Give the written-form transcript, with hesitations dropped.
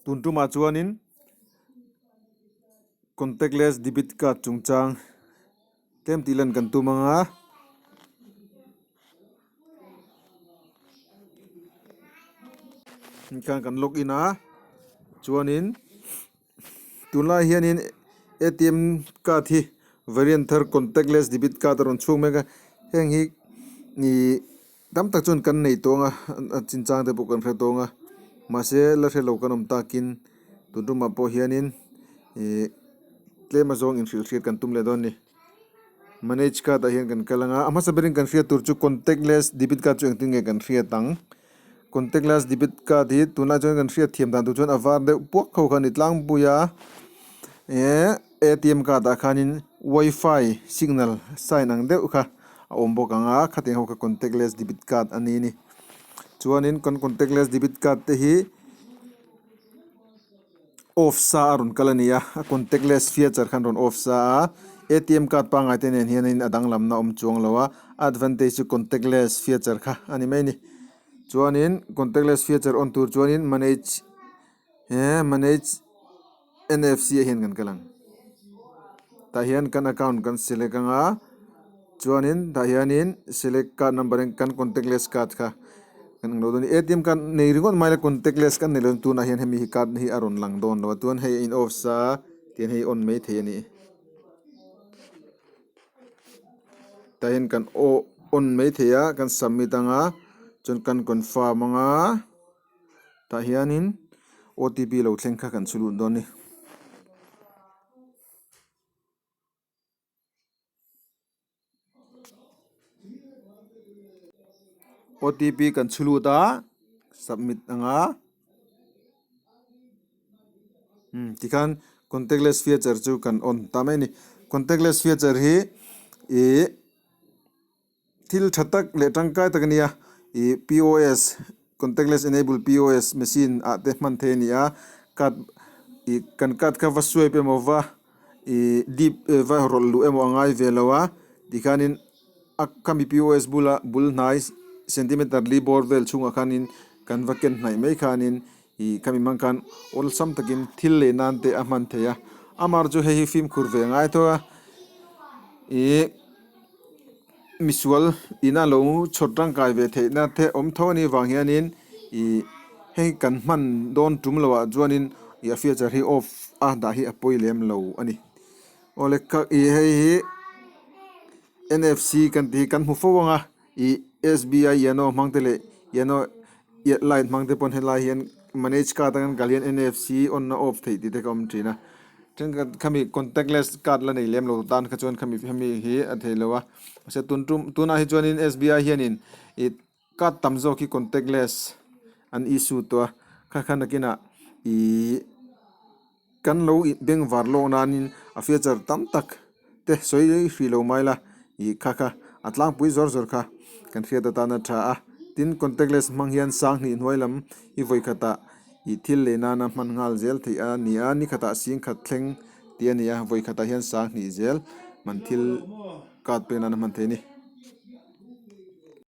Tun tumah chuanin contactless debit card chungchang tlem tih lan kan tum ang a. Tikhan kan log in a chuanin tunlai hianin atm card hi variant thar contactless debit card a rawn chhung mek a heng hi ihh tam tak chuan kan nei tawng a a chinchang te pawh kan hre tawng a mahse la hre lo kan awm takin tun tumah pawh hianin ihh tlem azawng inhrilh hriat kan tum leh dawn a ni. Manage card ah hian kan kal ang a, a hmasa berin kan hriat tur chu contactless debit card chu engtin nge kan hriat ang. Contactless debit card hi tunlai chuan kan hriat thiam dan tur chuan a var deuh puak ho kha a ni tlangpui a, eh atm card ah khanin wifi signal sign ang deuh kha a awm bawk ang a, khatiang ho kha contactless debit card a ni a ni. Chuanin kan contactless debit card te hi. Off sa a rawn kal a ni a, a contactless feature khan rawn off sa a, atm card pangngai te nen hianin a danglamna awm chuang lo a, a advantage chu contactless feature kha a ni mai a ni. Chuanin contactless feature on tur chuanin manage he manage nfc ah hian kan kal ang. Tah hian kan account kan select ang a, chuanin tah hianin select card number in kan contactless card kha kan ang lo dawn a ni. Atm card nei ringawt mai la contactless kan nei lo tunah hian hemi hi card hi a rawn lang dawn lo a chuan hei a in off sa tihian hei on mai thei a ni. Tah hian kan aw on mai thei a kan submit ang a chuan kan confirm ang a tah hianin otp lo thleng kha kan chhu lut dawn a ni. Otp kan chhu lut a submit ang a umm tikhan contactless feature chu kan on ta mai a ni contactless feature hi ihh. Thil tha tak leh tangkai tak a nia ih pos contactless enable pos machine ah te hman theih a ni a card ih kan card kha va swipe emaw va ih dip va rawlh luh emaw a ngai ve lo a tikhanin a khami pos bula bul hnai centimeter li bawr vel chhungah khanin kan va ken hnaih mai khanin ih khami hmang khan awlsam takin thil lei nan te a hman theih a amah chu hei hi fimkhur ve a ngai tawh a ih. Misual ina lo chhawr tangkai ve theihna te awm tho a nih vang hianin ih hei kan hman dawn tum loh ah chuanin ih a feature hi off a dah hi a pawi lem lo a ni. Awle ka ih hei hi N F C kan tih hi kan hmu fo ang a ih S B I yano hmang te leh yano light hmang te pawn helai hian manage card a kan kal hian N F C on na off theih tih te ka awm thin a. Thenkhat khami contactless card la nei lem lo tan kha chuan khami hemi hi a thei lo a mahse tun tum tunah hi chuanin S B I hianin ih card tam zawk hi contactless an issue tawh a kha kha nakinah ihh kan lo bengvar lawk nanin a feature tam tak te sawi hrih lo mai la ih kha kha a tlangpui zawr zawr kha kan hriat atana tha a tin contactless hmang hian sanghnih hnuai lam hi vawi khatah ih thil lei nana hman nghal zel theih a ni a ni khatah sing khat thleng tih a ni a vawi khatah hian sanghnih zel hman thil card pek nana hman theih a ni.